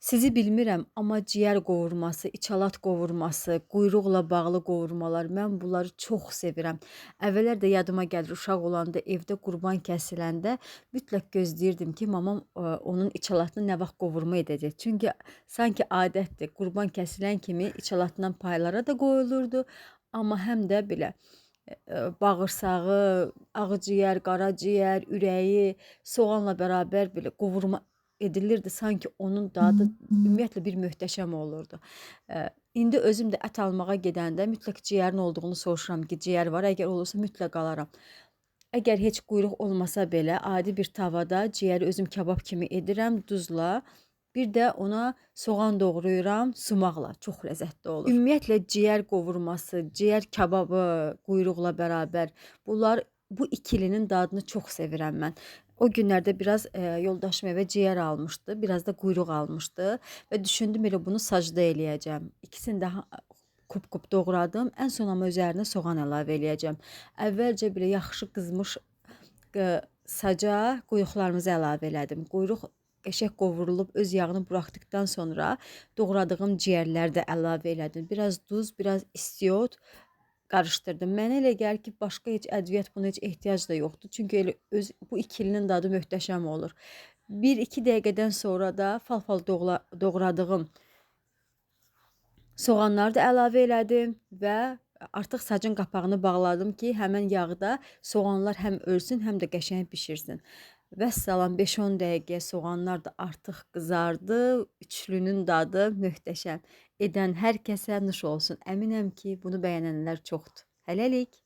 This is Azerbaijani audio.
Sizi bilmirəm, amma ciyər qovurması, içalat qovurması, quyruqla bağlı qovurmalar, mən bunları çox sevirəm. Əvvəllər də yadıma gəlir, uşaq olanda evdə qurban kəsiləndə mütləq gözləyirdim ki, mamam onun içalatını nə vaxt qovurma edəcək. Çünki sanki adətdir, qurban kəsilən kimi içalatından paylara da qoyulurdu, amma həm də belə bağırsağı, ağciyər, qaraciyər, ürəyi soğanla bərabər belə qovurma edilirdi. Sanki onun dadı ümumiyyətlə bir möhtəşəm olurdu. İndi özüm də ət almağa gedəndə mütləq ciyərin olduğunu soruşuram ki, ciyər var. Əgər olursa mütləq alaram. Əgər heç quyruq olmasa belə adi bir tavada ciyəri özüm kabab kimi edirəm duzla. Bir də ona soğan doğrayıram sumaqla. Çox ləzzətli olur. Ümumiyyətlə ciyər qovurması, ciyər kababı quyruqla bərabər bunlar, bu ikilinin dadını çox sevirəm mən. O günlərdə biraz yoldaşım evə ciyər almışdı, biraz da quyruq almışdı və düşündüm elə bunu sacda eləyəcəm. İkisini də kup-kup doğradım. Ən son amma üzərinə soğan əlavə eləyəcəm. Əvvəlcə belə yaxşı qızmış saca quyruqlarımızı əlavə elədim. Quyruq qəşəng qovrulub öz yağını buraxdıqdan sonra doğradığım ciyərləri də əlavə elədim. Biraz duz, biraz istiot qarışdırdım. Mənə elə gəlir ki, başqa heç ədviyyat buna heç ehtiyac da yoxdur. Çünki elə öz bu ikilinin dadı möhtəşəm olur. 1-2 dəqiqədən sonra da fal-fal doğradığım soğanları da əlavə elədim və artıq sacın qapağını bağladım ki, həmən yağda soğanlar həm ölsün, həm də qəşəng bişirsin. Vəssalam, 5-10 dəqiqəyə soğanlar da artıq qızardı. Üçlünün dadı möhtəşəm. Edən hər kəsə nuş olsun. Əminəm ki, bunu bəyənənlər çoxdur. Hələlik.